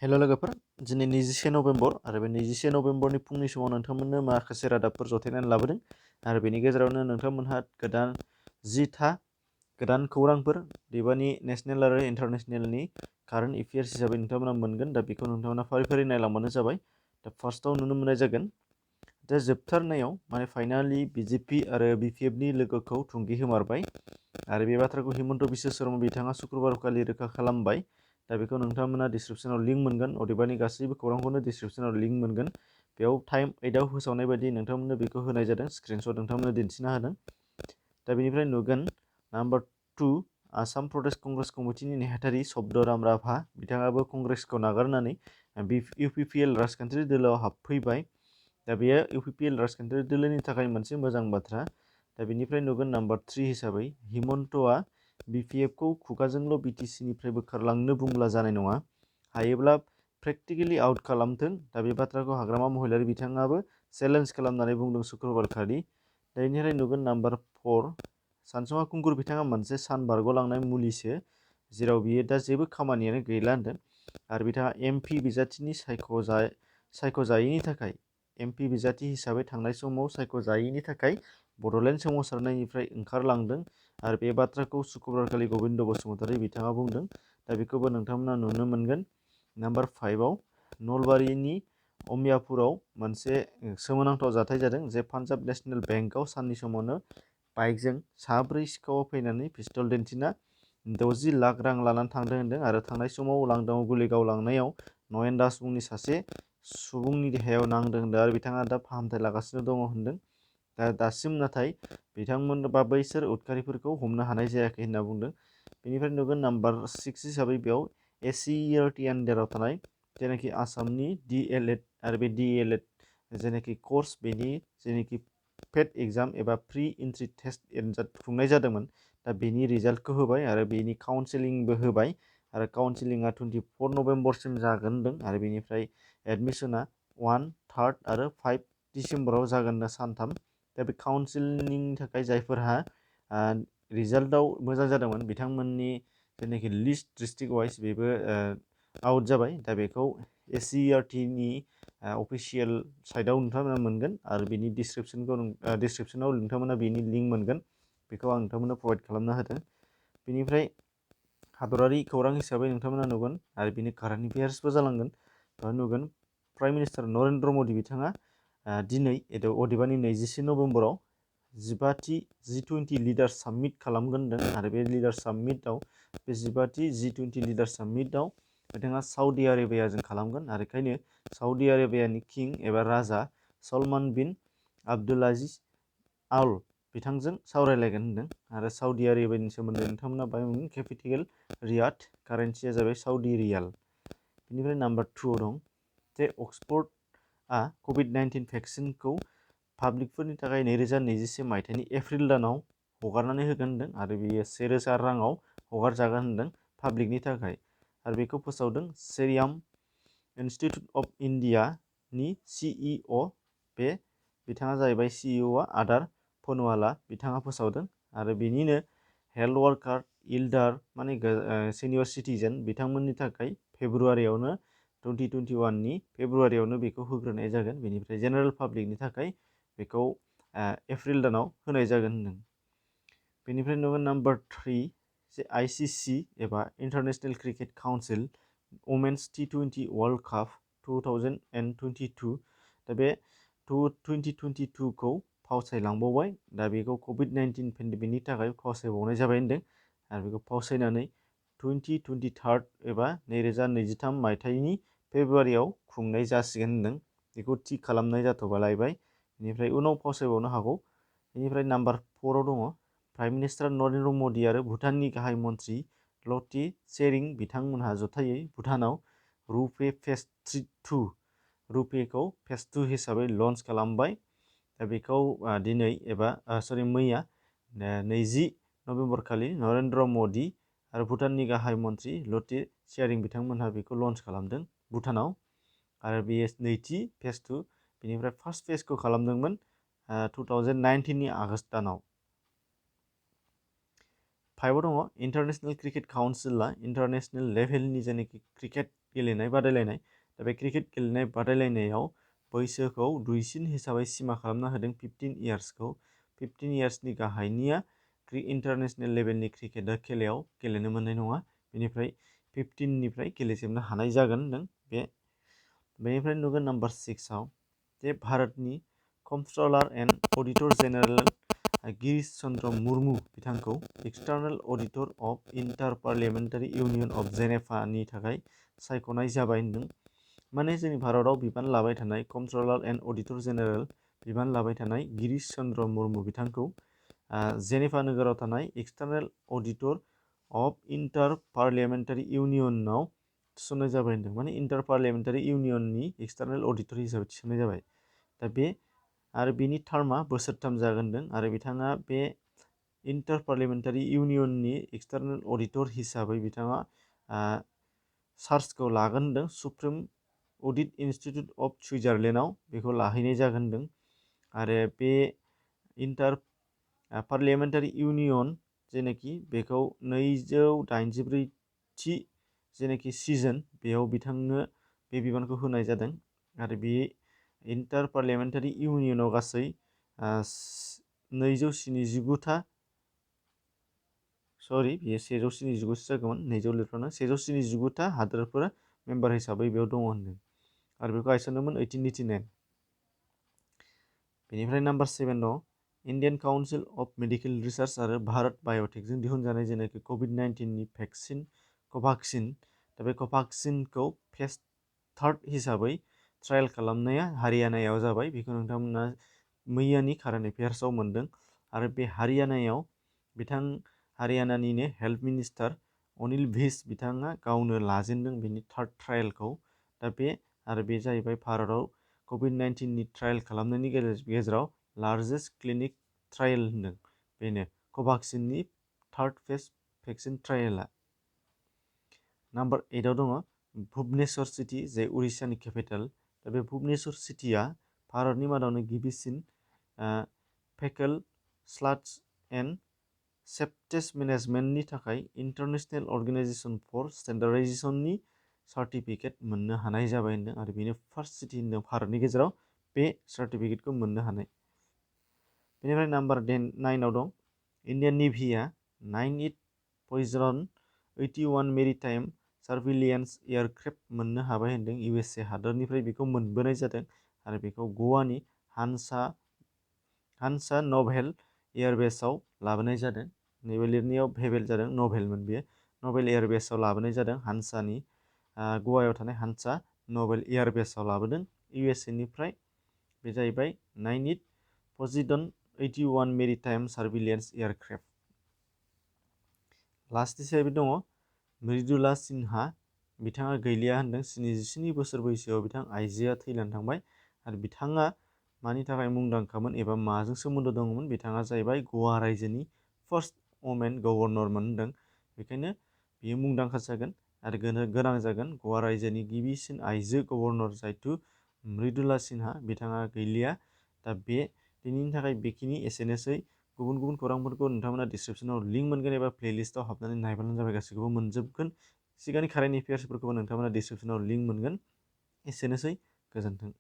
हेल' लोगोफोर, दिनै 21 नभेम्बर आरो बे 21 नभेम्बरनि फुंनि समाव नोंथांमोननो माखासे रादाबफोर जथायनानै लाबोदों आरो बेनि गेजेरावनो नोंथांमोनहा गोदान खौरांफोर दैबानि नेसनेल आरो इन्टारनेसनेलनि कारेन्ट एफेयार्स हिसाबै नोंथांमोना मोनगोन। दा बेखौ नोंथांमोना फारि फारि नायलांबानो जाबाय। दा फार्स्टआव नुनो मोननाय जागोन दा जोबथारनायाव फाइनालि BJP आरो BPFनि लोगोखौ थुंगि होमारबाय आरो बे बाथ्राखौ हिमन्त बिश्व शर्मा बिथाङा शुक्रबारखालि रोखा खालामबाय। दा बेखौ नोंथांमोना डिसक्रिपसनाव लिंक मोनगोन, अदेबानि गासैबो खौरांखौनो डिसक्रिपसनाव लिंक मोनगोन। बेयाव टाइम 8आव फोसावनाय बायदि नोंथांमोननो बेखौ होनाय जादों, स्क्रिनशट नोंथांमोननो दिन्थिना होदों। दा बेनिफ्राय नुगोन नाम्बार 2 आसाम प्रदेश कंग्रेस कमिटिनि नेहाथारि शब्दराम राभा बिथाङाबो कंग्रेसखौ नागारनानै UPPL राजखान्थियारि दोलोआव हाबफैबाय। दा बेयो UPPL राजखान्थियारि दोलोनि थाखाय मोनसे मोजां बाथ्रा। दा बेनिफ्राय नुगोन नाम्बार 3 हिसाबै हिमन्तआ BPFखौ खुगाजोंल' BTCनिफ्राय बोखारलांनो बुंब्ला जानाय नङा, हायोब्ला प्रेक्टिकेलि आउट खालामथों। दा बे बाथ्राखौ हाग्रामा महिलारि बिथाङाबो चेलेन्ज खालामनानै बुंदों शुक्रबारखालि। दा बेनिफ्राय नुगोन नाम्बार 4 सानसुमा खुंगुर बिथाङा मोनसे सान बारग'लांनाय मुलिसो, जेराव बियो दा जेबो खामानियानो गैला होनदों आरो बिथाङा MP बिजाथिनि सायख'जायैनि थाखाय MP बिजाथि हिसाबै थांनाय समाव सायख'जायैनि थाखाय बड'लेण्ड सोमावसारनायनिफ्राय ओंखारलांदों आरो बे बाथ्राखौ शुक्रबारखालि गबिन्द बसुमतारी बिथाङा बुंदों। दा बेखौबो नोंथांमोना नुनो मोनगोन। नाम्बार 5आव नलबारिनि अमियापुराव मोनसे सोमोनांथाव जाथाय जादों, जे पान्जाब नेसनेल बेंकआव साननि समावनो बाइकजों साब्रै सिखावा फैनानै पिस्तल दिन्थिना 60 लाख रां लानानै थांदों होनदों आरो थांनाय समाव लांदांआव गुलि गावलांनायाव नयन दास मुंनि सासे सुबुंनि देहायाव नांदों होनदों आरो बिथाङा दा फाहामथाय लागासिनो दङ होनदों। दासिम नाथाय बिथांमोन बा बैसोर उदखारिफोरखौ हमनो हानाय जायाखै होनना बुंदों। बेनिफ्राय नुगोन नाम्बार 6 हिसाबै बेयाव SCERT आन्दाराव थानाय जेनाखि आसामनि DLED आरो बे DLED जेनाखि कर्स, बेनि जेनाखि पेड एग्जाम एबा प्रि एन्ट्रि टेस्ट खुंनाय जादोंमोन। दा बेनि रिजाल्टखौ होबाय आरो बेनि काउन्सिलिंबो होबाय आरो काउन्सिलिंआ 24 नभेम्बरसिम जागोन होनदों आरो बेनिफ्राय एडमिसना 1, 3 आरो 5 डिसेम्बराव जागोन होनना सानथाम। दा बे काउन्सिलिंनि थाखाय जायफोरहा रिजाल्टआव मोजां जादोंमोन बिथांमोननि जेनाखि लिस्ट डिस्ट्रिक्ट वाइज बेबो आउट जाबाय। दा बेखौ SCERTनि अफिसियेल साइटआव नोंथांमोना मोनगोन आरो बिनि डिसक्रिपसनाव नोंथांमोना बिनि लिंक मोनगोन। बेखौ आं नोंथांमोननो प्रभाइड खालामना होदों। बेनिफ्राय हादरारि खौरां हिसाबै नोंथांमोना नुगोन आरो बिनि कारेन्ट एफेयार्सबो जालांगोन। बेयाव नुगोन प्राइम मिनिस्टार नरेन्द्र मदि बिथाङा दिनै अदेबानि 21 नभेम्बराव 15थि G20 लिडार सामिट खालामगोन होनदों आरो बे लिडार सामिटआव बे 15थि G20 लिडार सामिटआव बिथाङा साउदी आरबियाजों खालामगोन आरो बेखायनो साउदी आरबियानि किं एबा राजा सलमान बिन आब्दुलाजिज आल बिथांजों सावरायलायगोन होनदों आरो साउदी आरबियानि सोमोन्दै नोंथांमोना बायमोन केपिटेल रियाद, कारेन्सिया जाबाय साउदी रियाल। बेनिफ्राय नाम्बार 2 दं जे अक्सफर्डआ COVID-19 भेक्सिनखौ पाब्लिकफोरनि थाखाय 2021 मायथाइनि एप्रिल दानाव हगारनानै होगोन होनदों आरो बेयो 1000 राङाव हगारजागोन होनदों पाब्लिकनि थाखाय आरो बेखौ फोसावदों सेरियाम इन्स्टिट्युट अफ इन्डियानि CEO। बे बिथाङा जाहैबाय CEOआ आदार पनवाला बिथाङा फोसावदों आरो बेनिनो हेल्थ वार्कार, इल्डार सिनियर सिटिजेन बिथांमोननि थाखाय फेब्रुवारियावनो 2021नि फेब्रुवारियावनो बेखौ होग्रोनाय जागोन। बेनिफ्राय जेनेरेल पाब्लिकनि थाखाय बेखौ एप्रिल दानाव होनाय जागोन होनदों। बेनिफ्राय नुगोन नाम्बार 3 जे ICC एबा international cricket council women's T20 world cup 2022 दा बे 2022खौ फावसायलांबावबाय। दा बेखौ COVID-19 पेन्डेमिकनि थाखाय फावसायबावनाय जाबाय होनदों आरो बेखौ फावसायनानै 2023 एबा 2023 मायथाइनि फेब्रुवारियाव खुंनाय जासिगोन होनदों। बेखौ थि खालामनाय जाथ'लायबाय, बेनिफ्राय उनाव फावसायबावनो हागौ। बेनिफ्राय नाम्बार 4आव दङ प्राइम मिनिस्टार नरेन्द्र मदि आरो भुटाननि गाहाय मन्थ्रि लटे त्शेरिं बिथांमोनहा जथायै भुटानाव रुपे फेज 2 रुपेखौ फेज 2 हिसाबै लन्च खालामबाय। दा बेखौ दिनै एबा मैया 20 नभेम्बर खालि नरेन्द्र मदि आरो भुटाननि गाहाय मन्थ्रि लटे त्शेरिं बिथांमोनहा बेखौ लन्च खालामदों भुटानाव आरो बेयो नैथि फेज 2। बेनिफ्राय फार्स्ट फेजखौ खालामदोंमोन 2019नि आगष्ट दानाव। 5आव दङ इन्टारनेसनेल क्रिकेट काउन्सिलआ इन्टारनेसनेल लेभेलनि जेनाखि क्रिकेट गेलेनाय बादायलायनाय। दा बे क्रिकेट गेलेनाय बादायलायनायाव बैसोखौ दुइसिन हिसाबै सिमा खालामना होदों 15 इयार्सखौ। 15 इयार्सनि गाहायनिया इन्टारनेसनेल लेभेलनि क्रिकेट खेलायाव गेलेनो मोननाय नङा। बेनिफ्राय 15निफ्राय गेलेजोबनो हानाय जागोन होनदों। बेनिफ्राय नुगोन नाम्बार 6आव जे भारतनि comptroller and auditor general Girish Chandra Murmu बिथांखौ external auditor of inter parliamentary union of जेनेभानि थाखाय सायख'नाय जाबाय होनदों। माने जोंनि भारताव बिबान लाबाय थानाय कम्पट्रलार एन्ड अडिटर जेनेरेल बिबान लाबाय थानाय गिरीश चन्द्र मुर्मु बिथांखौ जेनेभा नोगोराव थानाय एक्सटार्नेल अडिटर अफ इन्टार पार्लियामेन्टारि इउनियनाव थिसननाय जाबाय होनदों। माने इन्टार पार्लियामेन्टारि इउनियननि एक्सटार्नेल अडिटर हिसाबै थिसननाय जाबाय। दा बे आरो बेनि टार्मा बोसोरथाम जागोन होनदों आरो बिथाङा बे इन्टार पार्लियामेन्टारि इउनियननि एक्सटार्नेल अडिटर हिसाबै बिथाङा चार्जखौ लागोन होनदों सुप्रिम अडिट इन्स्टिट्युट अफ सुइजारलेण्डआव बेखौ लाहैनाय जागोन होनदों। आरो बे इन्टार पार्लियामेन्टारि इउनियन जेनाखि बेखौ 284थि जेनाखि सिजन बेयाव बिथांनो बे बिबानखौ होनाय जादों। आरो बे इन्टार पार्लियामेन्टारि इउनियनाव गासै 279था बेयो 179सो जागौमोन, 200 लिरफ्लांदों। 179था हादोरफोरा मेम्बार हिसाबै बेयाव दङ होनदों आरो बेखौ गायसनदोंमोन 1889। बेनिफ्राय नाम्बार 7 दङ Indian council of medical research आरो भारत बाय'टेकजों दिहुनजानाय जेनाखि COVID-19नि भेक्सिन कभाक्सिन। दा बे कभाक्सिनखौ फेज 3 हिसाबै ट्रायल खालामनाया हारियानायाव जाबाय। बेखौ नोंथांमोना मैयानि कारेन्ट एफेयार्सआव मोनदों। आरो बे हारियानायाव हारियानानिनो हेल्थ मिनिस्टार अनिल भिज बिथाङा गावनो लाजेनदों बेनि 3rd ट्रायलखौ। दा बे जाहैबाय भारताव COVID-19नि ट्रायल खालामनायनि गेजेराव लार्जेस्ट क्लिनिक ट्रायल होनदों। बेनो कभाक्सिननि 3rd फेज भेक्सिन ट्रायला। नाम्बार 8आव दङ भुबनेश्वर सिटि जे उरिष्यानि केपिटेल। दा बे भुबनेश्वर सिटिया भारतनि मादावनो गिबिसिन फेकेल स्लाट्स एन्ड सेप्टेज मेनेजमेन्टनि थाखाय इन्टारनेसनेल अर्गेनाइजेसन फर स्टेन्डार्डाइजेसननि सार्टिफिकेट मोननो हानाय जाबाय होनदों आरो बेनो फार्स्ट सिटि होनदों भारतनि गेजेराव बे सार्टिफिकेटखौ मोननो हानाय। बेनिफ्राय नाम्बार 9आव दं इण्डियान नेभिया 9 पइजन 81 मेरिटाइम सार्भिलियन्स एयारक्राफ्ट मोननो हाबाय होनदों। USA हादरनिफ्राय बेखौ मोनबोनाय जादों आरो बेखौ गवानि हान्सा नभेल एयारबेसआव लाबोनाय जादों। नैबे लिरनायाव भेबेल जादों, नभेलमोन बेयो। नभेल एयारबेसआव लाबोनाय जादों हान्सानि गवायाव थानाय हान्सा नभेल एयारबेसआव लाबोदों USA निफ्राय। बे जाहैबाय 9 पइजन 81 मेरिटाइम सार्भिलियन्स एयारक्राफ्ट। लास्ट हिसाबै दङ मृदुला सिन्हा। बिथाङा गैलिया होनदों। 77 बोसोर बैसोआव बिथां आइजोआ थैनानै थांबाय आरो बिथाङा मानि थाखाय मुंदांखामोन एबा माजों सोमोन्दो दङमोन, बिथाङा जाहैबाय गवा रायजोनि फार्स्ट वमेन गभर्नरमोन होनदों। बेखायनो बियो मुंदांखा जागोन आरो गोनां जागोन। गवा रायजोनि गिबिसिन आइजो गभर्नर जायथु मृदुला सिन्हा बिथाङा गैलिया। दा बे दिनैनि थाखाय बेखिनि एसेनोसै। गुबुन गुबुन खौरांफोरखौ नोंथांमोना डिसक्रिपसनाव लिंक मोनगोन एबा प्लेलिस्टआव हाबनानै नायबानो जाबाय, गासैखौबो मोनजोबगोन। सिगांनि कारेन्ट एफेयार्सफोरखौबो नोंथांमोना डिसक्रिपसनाव लिंक मोनगोन। एसेनोसै, गोजोन्थों।